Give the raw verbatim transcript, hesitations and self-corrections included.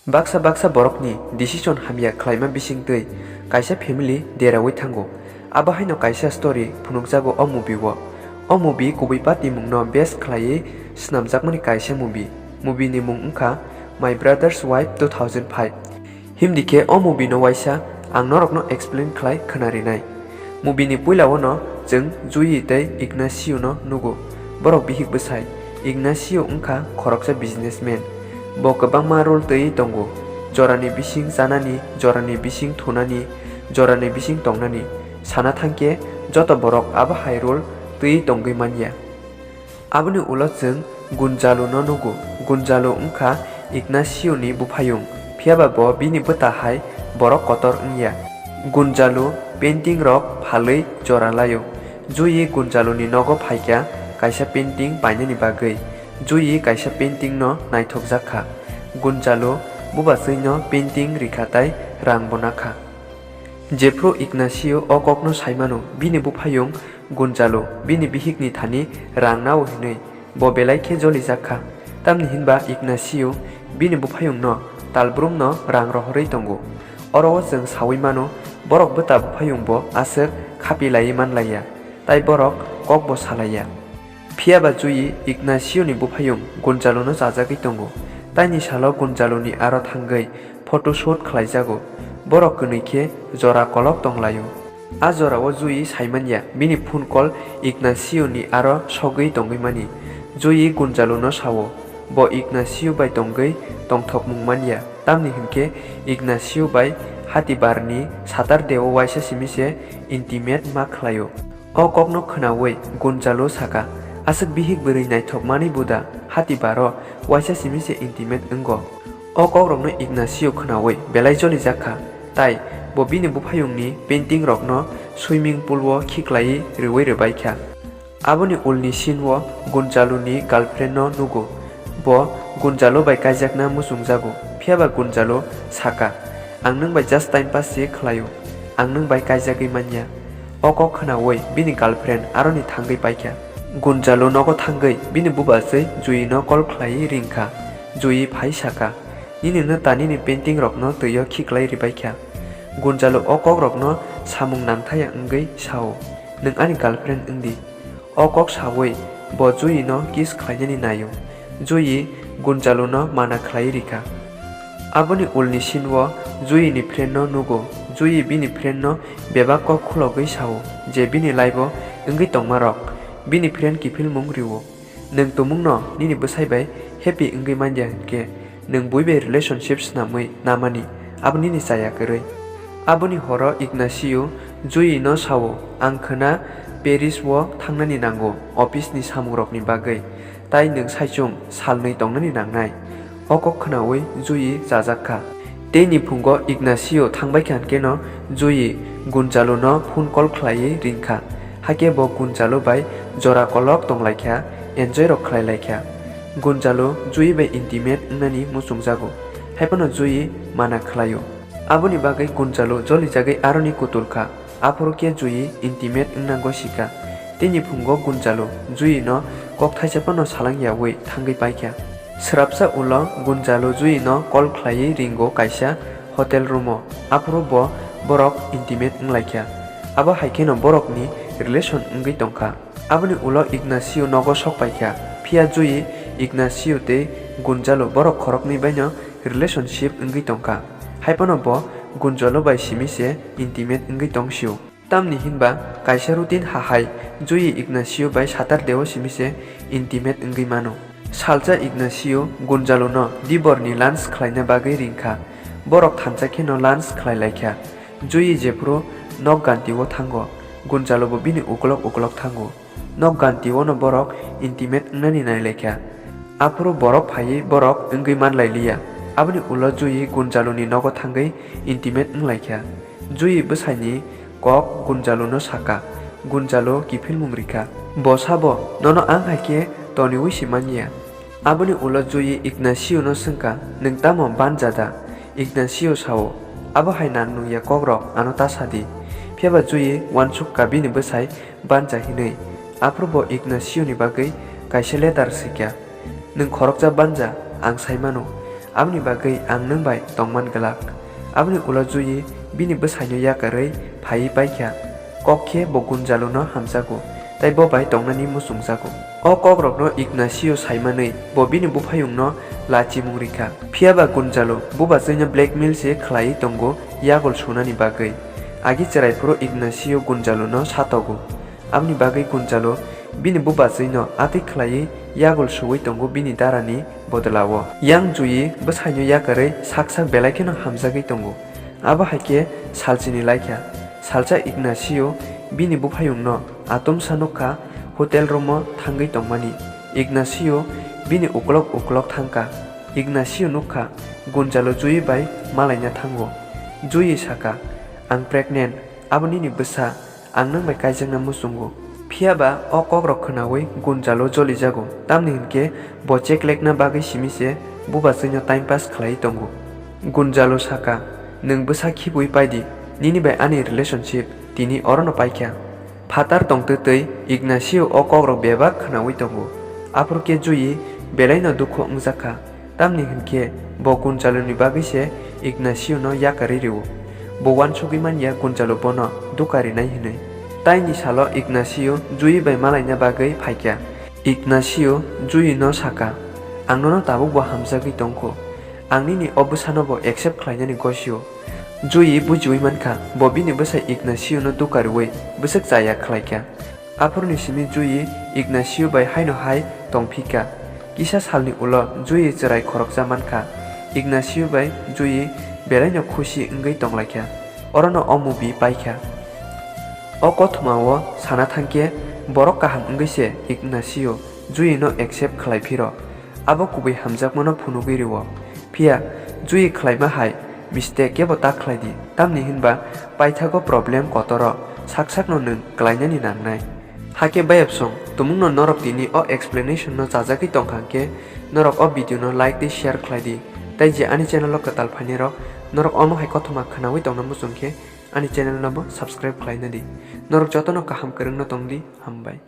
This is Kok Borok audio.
Baksa baksa borokni decision hamya khlaima bisingtwi kaisa family deraui thango. Abo haino kaisa story phunukjago o movie o. O movie kubui patimungno base khlaiwi swnamjakmani kaisa movie. Movie ni mung wngkha My Brother's Wife two thousand five. Himdi khe o movie no waisa ang norokno explain khlai khwnarinai. Movie ni puilao no chwng Jui tei Ignacio no nugo. Borok bihik bwsai. Ignacio wngkha khoroksa businessman. Bo kwbangma role twiwi tongo. Jorani bising chanani, jorani bising thunani, jorani bising tongnani. Sana thangkhe joto borok abo hai role twiwi tongwi manya. Aboni ulo chwng Gonzalo no nugo. Gonzalo wngkha Ignacio ni buphayung, phiyaba bo bini bwta hai borok kotor wngya. Gonzalo painting rok phalwi jora laio. Jui Gonzalo ni nogo phaikha kaisa painting painani bagwi. Jui kaisa painting no naithokjak kha. Gonzalo bubachwi no painting rikha tai rang bo nakha. Jephru Ignacio o kokno saimano, bini buphayung Gonzalo bini bihikni thani rang nao hinwi bo belai khe jolijak kha. Tamni hinba Ignacio bini buphayungno talbrumno rang rohorwi tongo. Oro o chwng saui mano, borok bwta buphayungbo aswk khapi laiwi man laiya, tai borok kokbo sa laiya. Phiyaba Jui Ignacio ni buphayung Gonzalo no chajagwi tongo. Taini salo Gonzalo ni aro thangwi photoshoot khlaijago. Borok kwnwi khe jora kolok tonglaio. A jorao Jui saimanya bini phone call Ignacio ni aro sogwi tongwi mani. Jui Gonzalo no sao, bo Ignacio bai tongwi tongthokmung manya, tamni hinkhe Ignacio bai hatibar ni Saturday o waisa simi se intimate ma khlaio. O kokno khwnaui Gonzalo saka, aswk bihik bwrwi naithokmani buda, hatibaro waisa simi se intimate wngo. O kokrokno Ignacio khwnaui belai jolijak kha, tai bo bini buphayungni painting rokno swimming pool o khiklaiwi rwui rwbaikha. Aboni ulni scene o Gonzalo ni girlfriend no nugo. Bo Gonzalo bai kaijakna muchungjago, phiyaba Gonzalo saka, "Ang nwng bai just time pass se khlaio, ang nwng bai kaijagwi manya." O kok khwnaui bini girlfriend aroni thangwi paikha. Gonzalo nogo thangwi bini bubachwi Jui no call khlaiwi ringkha. Jui phai saka, "Nini no tanini painting rokno twi o khiklai rwbaikha." Gonzalo o kokrokno samung nangthaya wngwi sao, "Nwng ani girlfriend wngdi." O kok saui bo Jui no kiss khlainani naio. Jui Gonzalo no mana khlaiwi rikha. Aboni ulni scene o Jui ni friend no nugo. Jui bini friend no bebak kok khulogwi sao je bini life o wngwi tongma rok bini friend kiphilmung rio. Nwng tumungno nini bwsai bai happy wngwi manya hinkhe, nwng bui bai relationship swnamwi namani abo nini chaya kwrwi. Aboni horo Ignacio Jui no sao, "Ang khwna Paris o thangnani nango, office ni samung rokni bagwi, tai nwng saichung salnwi tongnani nangnai." O kok khwnaui Jui chajak kha. Teini phungo Ignacio thangbai kha hinkhe no Jui Gonzalo no phone call khlaiwi ringkha. Hakhe bo Gonzalo bai jora kolok tonglaikha, enjoy rok khlailaikha. Gonzalo Jui bai intimate wngnani muchungjago. Haiphano Jui mana khlaio. Aboni bagwi Gonzalo jolijagwi aroni kutul kha. Aphuru khe Jui intimate wngna gosikha. Teini phungo Gonzalo Jui no kok thaisa phano salang yaui thangwi paikha. Swrapsa ulo Gonzalo Jui no call khlaiwi ringo kaisa hotel room o. Aphuru bo borok intimate wnglaikha. Abo hai kheno borokni relation wngwi tongkha. Aboni ulo Ignacio nogo sok paikha. Phiya Jui, Ignacio tei Gonzalo borok khoroknwi baino relationship wngwi tongkha. Haiphano bo Gonzalo bai simi se intimate wngwi tongsio. Tamni hinba kaisa routine hahai Jui Ignacio bai Saturday o simi se intimate wngwi mano. Salsa Ignacio Gonzalo no diborni lunch khlaina bagwi ringkha. Borok thansa kheno lunch khlailaikha. Jui jephuru nok ganti o thango, Gonzalo bo bini ukolok ukolok thango. Nok ganti o no borok intimate wngnani nailaikha. Aphuru borok phaiwi borok wngwi manlailiya. Aboni ulo Jui Gonzalo ni nogo thangwi intimate wnglaikha. Jui bwsaini kok Gonzalo no saka. Gonzalo kiphilmung rikha. Bo sabo, "Nono ang hai khe toniwi si manya." Aboni ulo Jui Ignacio no swngkha, "Nwng tamo banja da?" Ignacio sao, "Abo hai nang nungya kokrok ano ta sadi." Phiyaba Jui uansukha bini bwsai banja hinwi. Aphuru bo Ignacio ni bagwi kaisa letter swikha, "Nwng khoroksa banja, ang sai mano." Aboni bagwi ang nwng bai tongman glak. Aboni ulo Jui bini bwsaino yakarwi phaiwi paikha. Kok khe bo Gunjalo no hamjago, tei bo bai tongnani muchungjago. O kokrokno Ignacio saimanwi bo bini buphayungno lachimung rikha. Phiyaba Gunjalo bubachwino blackmail se khlaiwi tongo yagul sunani bagwi. Agi chwrai phuru Ignacio Gunjalo no satogo. Aboni bagwi Gunjalo bini bubachwino atwi khlaiwi yagul suwi tongo bini darani bodolao. Yang Jui bwsaino yakarwi sak sak belai kheno hamjagwi tongo. Abo hai khe salchini laikha. Salsa Ignacio bini buphayungno atomsa nukha, hotel roomo thangwi tongmani. Ignacio bini uklok uklok thangkha. Ignacio nukha Gunjalo Jui bai malaina thango. Jui saka, "Ang pregnant, abo nini bwsa, ang nwng bai kaijakna muchungo." Phiyaba o kokrok khwnawi Gunjalo jolijago, tamni hwnkhe bo cheklekna bagwi simi se bubachwino time pass khlaiwi tongo. Gunjalo saka, "Nwng bwsa khibiwi paidi, nini bai ani relationship tini orono paikha." Phatar tongtwtwi Ignacio o kokrok bebak khwnawi tongo. Aphuru khe Jui belaino dukhu wngjakha, tamni hwnkhe bo Gunjaloni bagwi se Ignacio no yakarwi rwo. Bo uansugwi manya Gunjalo bono dukarinai hwnwi. Taini salo Ignacio Jui bai malaina bagwi phaikha. Ignacio Jui no saka, "Ang nono tabukbo hamjagwi tongkho. Ang nini o bwsano bo accept khlainani gosio." Jui bujiwi mankha, bo bini bwsai Ignacio no dukarwi bwswk chaya khlaikha. Aphuruni simi Jui Ignacio bai haino hai tongphikha. Kisa salni ulo Jui chwrai khoroksa mankha. Ignacio bai Jui belaino khusi wngwi tonglaikha. Orono o movie paikha. O kothoma o sana thangkhe borok kaham wngwi se Ignacio Jui no accept khlai phiro. Abo kubui hamjakmano phunugwi rwo. Phiya Jui khlaima hai mistake kebo ta khlai di, tamni hinba paithago problem kotoro sak sakno nwng klainani nangnai. Hakhe bayapsong, tumungno norok tini o explanation no chajagwi tongkha hwnkhe norok o video no like tei share khlai di. Tei je ani channel o kwtal phainai rok norok omo hai kothoma khwnawi tongna muchung khe ani channel no bo subscribe khlaina di. Norok jotono kaham kwrwngno tong di, hambai.